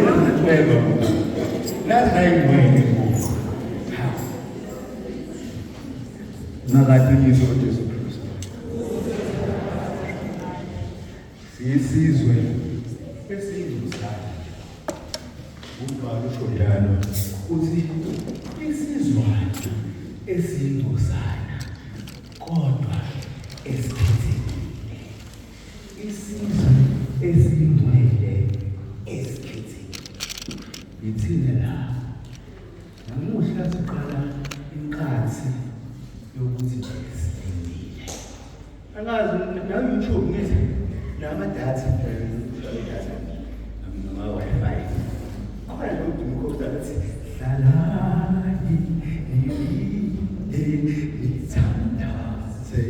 Nazi nazi nayingcwele. Hawu. Makadunyiswe uJesu Kristu. Siyisizwe esiyingcosana. Umbhalo usho njalo uthi isizwana esiyingcosana kodwa esikhethekile. Isizwe esingcwele esikhethekile. Yithina la. Namuhla siqala inkathi yokuthi silindile. Angazi nawe YouTube ngithi namadatha idatha noma Wi-Fi. Khona nje udumo khosta bethi hlalani nilinde nithandaze.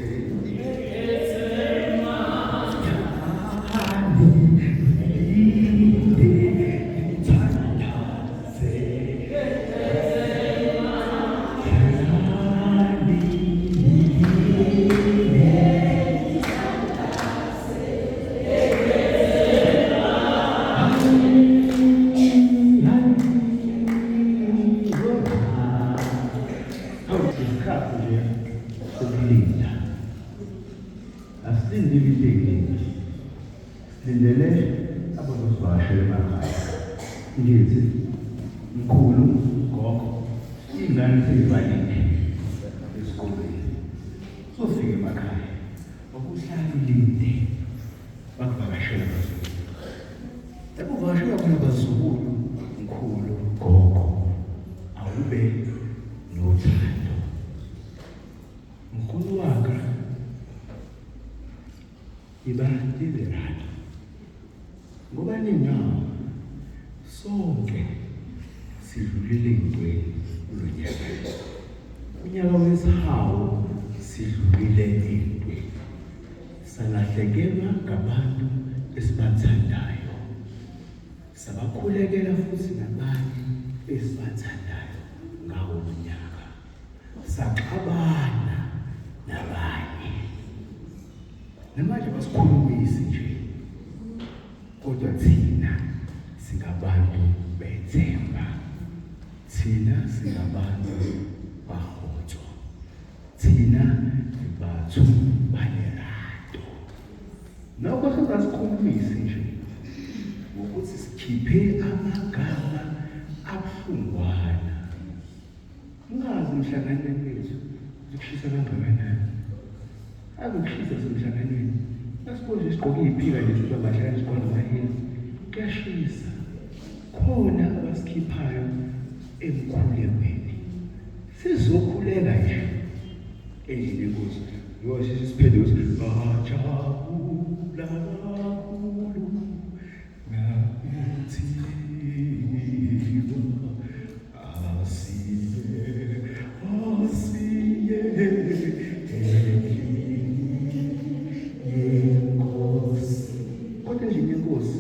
Isikhathi nje sokulinda. Asilindile into eningi. Silindele abazosivakashela emakhaya. Ngithi mkhulu, gogo, iy'ngane seyivalile esikolweni. Sofika emakhaya. Wakuhlala ulinde bakuvakashela abazukulu. Lapho uvakashelwa khona abazukulu, mkhulu, gogo, awube nothando. Mkhulu waka iba le lerato. Ngoba ninawo sonke sidlulile ey'ntweni kulo nyaka. Unyaka wesihawu sidlulile ey'ntweni. Salahlekelwa ngabantu esibathandayo. Sabakhulekela futhi nabanye esibathandayo ngawo lo nyaka. Saxabana nabanye. Namanje basikhulumisi nje. Kodwa thina singabantu bethemba. Thina singabantu bahotso. Thina bathu balerato. Nokho singasikhulumisi nje ngokuthi sikhiphe amagama abuhlungwana. Ungazi emhlanganweni wethu ukushisa kangakanani. Ave kushisa semhlanganweni. Asibone nje sigqoke iziphika nje siba bahle kanje sigqoke namahili. Kuyashisa. Khona abasikhiphayo emkhulekweni. Sizokhuleka nje endlini yenkosi. Ngoba sisiphenduke ukuthi bajabula kakhulu. Kodwa endlini yenkosi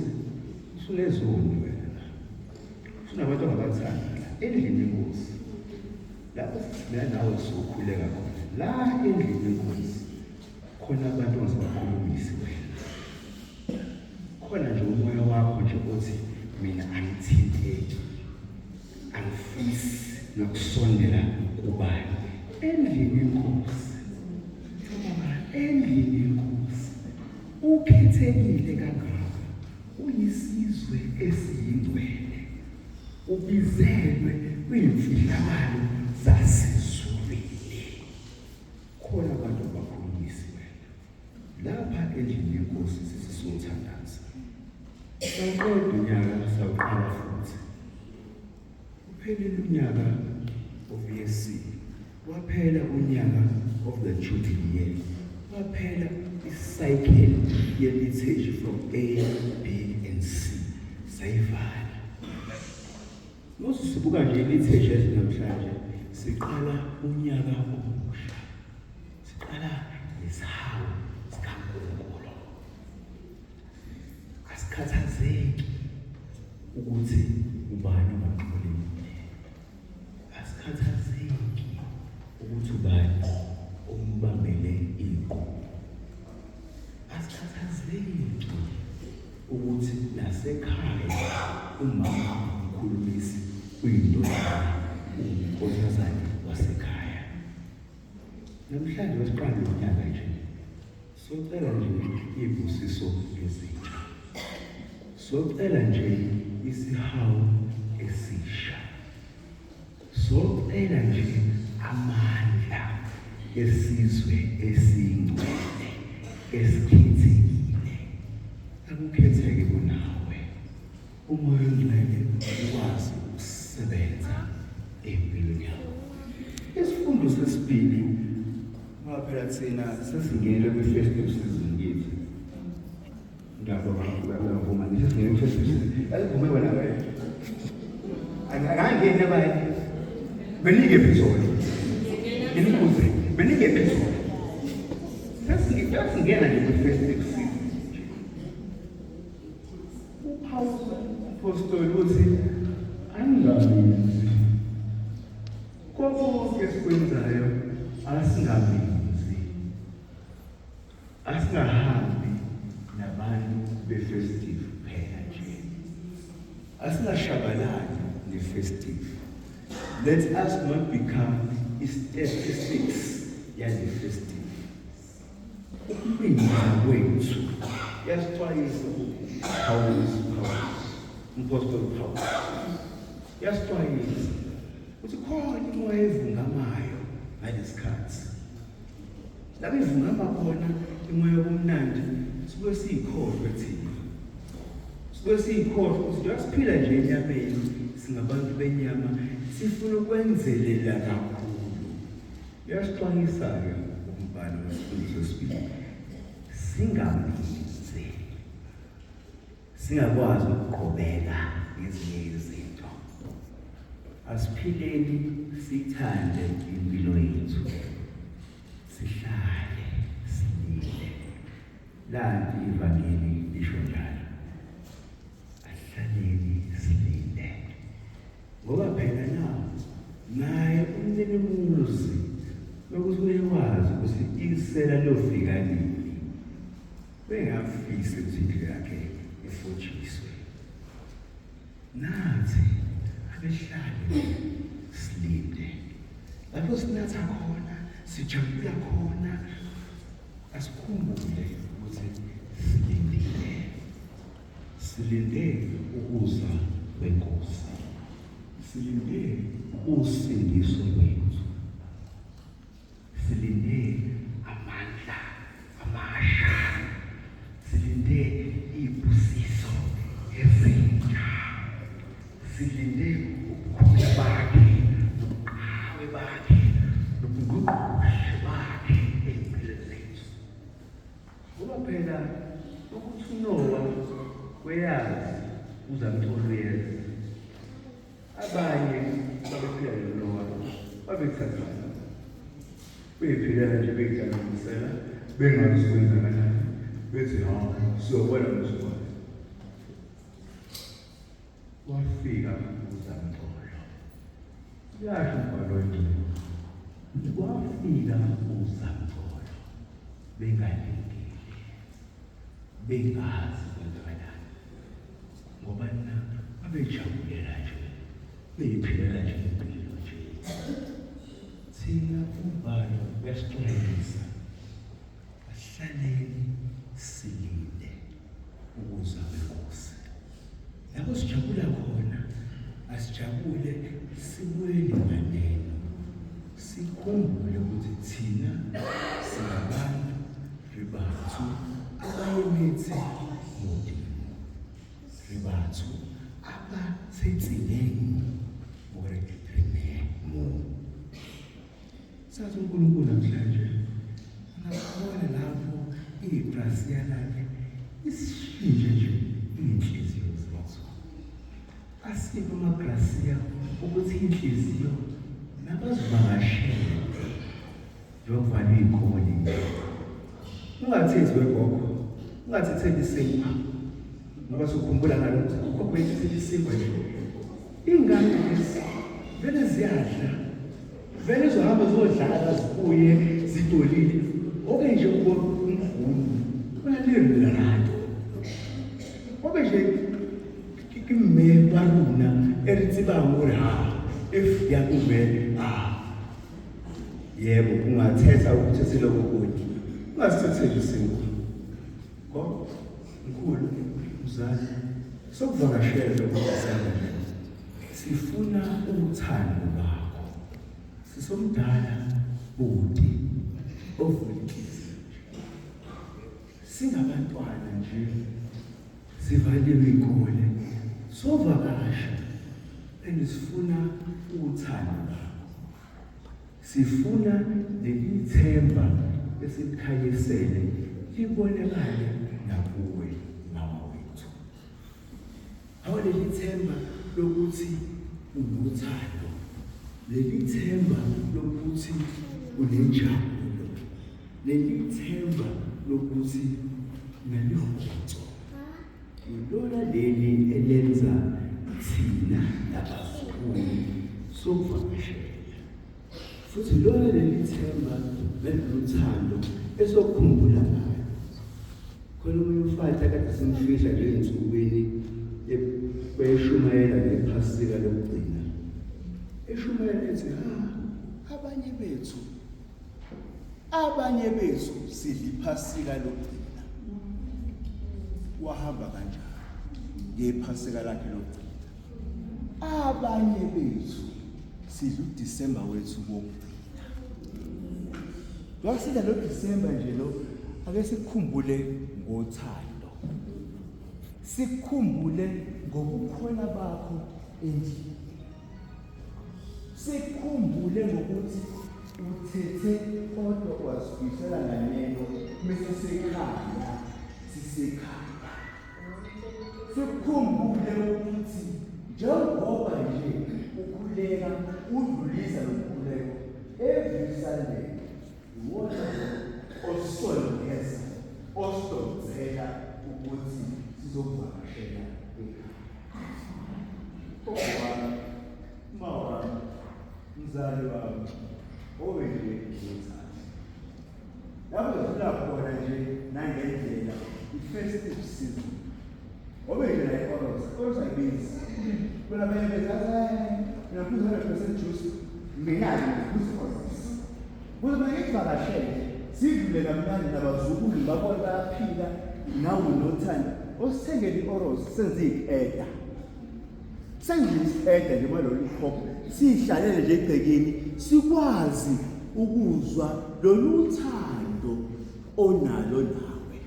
usunezoni wena, usunabantu ongabathandi endlini yenkosi. Lapho mina nawe sizokhuleka khona la endlini yenkosi, khona abantu ongasabakhulumisi wena. Khona nje umoya wakho nje othi mina angithinteki, angifisi nokusondela kubani endlini yenkosi. Cabanga endlini yenkosi ukhethekile kangaka, uyisizwe esiyingcwele, ubizelwe kwimfihlakalo zasezulwini. Khona abantu abakhulumisi wena. Lapha endlini yenkosi sisizothandaza. Sawuqeda unyaka sawuqala futhi. Uphelile unyaka of ESC. Waphela unyaka of the Jubilee year. Waphela i-cycle ye-liturgy from A, B and C. Sayivala. Mose sibuka nje i-liturgy yethu namhlanje siqala unyaka omusha. Siqala ngesihawu sikaNkulunkulu. Asikhathazeki ukuthi ubani ongaxolile. Asikhathazeki ukuthi ubani ombambele iqu. Asikhathazeki ukuthi nasekhaya Umama umkhulumisi uyindodana, uwunkosazane wasekhaya. Namhlanje wesiqala unyaka nje socela nje izibusiso ezintsha. Socela nje isihawu esisha. Socela nje amandla esizwe esingcwele esikhethekile. Akukhetheke kunawe. Umoya oNgcwele ukwazi ukusebenza empilweni yakho. Isifundo sesibili ngoba phela thina sesingenile kwi-festive season kithi. Ngiyabonga, ngiyavuma ngisho singene kwi-festive season. Yazivume wena wena. Angangeni abanye. Beningephi izolo? Nginibuze, beningephi izolo? Sesingena nje kwi-festive season. UPawulu umpostoli uthi angingaminzi konke esikwenzayo, asingaminzi, asingahambi nabantu befestive kuphela nje, asingashabalali nefestive. Let us not become i-statistics yale festive. Ukuminza kwethu yasixwayisa uPawulus, Paulus, umpostoli Paulus yasixwayisa ukuthi khona imoya evungamayo ngalesikhathi. Lapho ivungama khona imoya yobumnandi suke siyikhohlwe thina, suke siyikhohlwe ukuthi njengoba siphila nje enyameni singabantu benyama, sifuna ukwenzelela kakhulu. Uyasixwayisa-ke umbhalo wesifundo sesibili, singaminzi, singakwazi ukuqhubeka ngezinye izinto. Asiphileni sithande impilo yethu, sihlale silinde. Lanti ivangeli lisho njalo, asihlaleni silinde. Ngoba phela na naye umninimuzi lokuthi uyakwazi ukuthi isela liyofika nini, bengafisi ukuthi indlu yakhe ifotshiswe. Nathi abehlale silinde lapho sinatha khona, sijabula khona, asikhumbule ukuthi silindile. Silinde ukuza kweNkosi. Silinde usindiso lwethu. Silinde amandla amasha. Silinde izibusiso ezintsha. Silinde ubukhulu bakhe nobuqhawe bakhe nobungqungqushe bakhe ey'mpilweni zethu. Ngoba phela ukuthi uNowa weyazi uzamcolo uyeza. Abanye babephila noNowa babethathana. Beyiphilela nje beyijabulisa bengazi kwenzakalani. Bethi ha siyobona mzukwane. Wafika uzamcolo. Yasho umbhalo oyingcwele. Wafika uzamcolo. Bengalindile, bengazi kwenzakalani, ngoba na babejabulela nje, beyiphilela nje impilo nje. Thina umbhalo uyasixwayisa, asihlaleni silinde ukuza kweNkosi. Lapho sijabula khona, asijabule sibuyele nganeno, sikhumbule ukuthi thina singabantu, re batho abayemethe Modimo, re batho abatsetsileng hore re ne mo. Sathi uNkulunkulu namhlanje angakhona lapho igrasiya lakhe isishintshe nje iy'nhliziyo zethu. Asiphe amagrasiya ukuthi inhliziyo nabazivakashele njengokuvala iy'kole nje. Ungathethi wegogo, ungathetheli isinkwa ngoba sokhumbula ngalo ukuthi ugogo wethethela isinkwa nje. Iy'ngane lezi vele ziyadla, vele zohamba zodlala zibuye zidolile. Oke nje ubona umhulu unalelo lerato. Oke nje ke mme mme ba rona e re tsebang hore ha if ya kume ah yebo ungathetha ukuthethela kokunye ungasithetheli isinkwa gogo mkhulu mzali sokuvakashela ukuzala nje sifuna uthando lwakho sisomdala bhuti ovula inhliziyo Singabantwana nje sivaliwe igole sovakasha and sifuna uthando lwakho. Sifuna leli themba esikhanyisele libonakale nakuwe mama wethu. Awu leli themba lokuthi unothando, leli themba lokuthi unenjabulo, leli themba lokuthi nalihonco yilona leli elenza thina nabazukulu sokuvakashela futhi lona leli themba nalolu esokukhumbula ngayo. Khona omunye umfati akade simfihla nje ey'nsukwini beshumayela ngephasika lokugcina. Eshumayela ethi ha abanye bethu abanye bethu sidla iphasika lokugcina. Wahamba kanjani ngephasika lakhe lokugcina? Abanye bethu sidla uDisemba wethu wokugcina. Njengoba lo December nje lo ake sikukhumbule ngothando. Sikukhumbule ngobukhona bakho endlini. Sikukhumbule ngokuthi uthethe kodwa wasibuyisela nganeno mese sekhaya sisekhaya. Sikukhumbule ukuthi njengoba nje ukhuleka udlulisa lo mkhuleko every Sunday iwona osondeza osondela ukuthi sizokuvakashela ekhaya. Gogo wami, uma wami, mzali wami, obe nje ngithanda. Lapho ngidlula khona nje nangendlela i-festive season. Obe nje la i-oros, i-oros ayibizi. Kuna abanye bethi athi mina ngiphuza 100% juice. Mina-ke ngiphuza i-oros. Kuze mina ngikuvakashele, sidlule kamnandi nabazukulu babone bayaphila nawe nothando. Osithengele i-oros senze iy'keda. Sengiyisiqeda nje malolu hop sihlalele nje egcekeni sikwazi ukuzwa lolu thando onalo nawe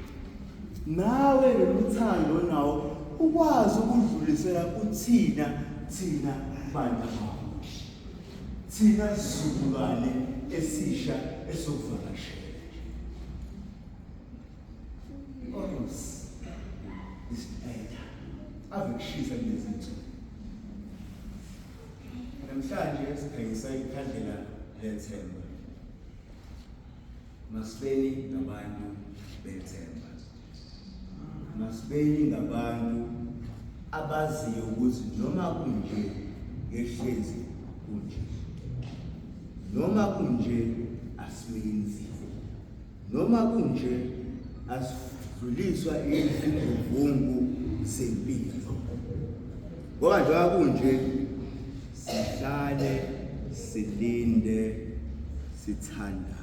nawe lolu thando onawo ukwazi ukudlulisela kuthina thina bantu bakho thina sizukulwane esisha esokuvakashela Oros isiqeda ave kushisa kulezi nsuku. Namhlanje sikhanyisa ikhandlela lethemba. Masibeni ngabantu bethemba. Masibeni ngabantu abaziyo ukuthi noma kunje ngehlezi kunje. Noma kunje asiminzi. Noma kunje asidluliswa izivunguvungu zempilo. Ngoba njengoba kunje sihlale silinde sithandaze.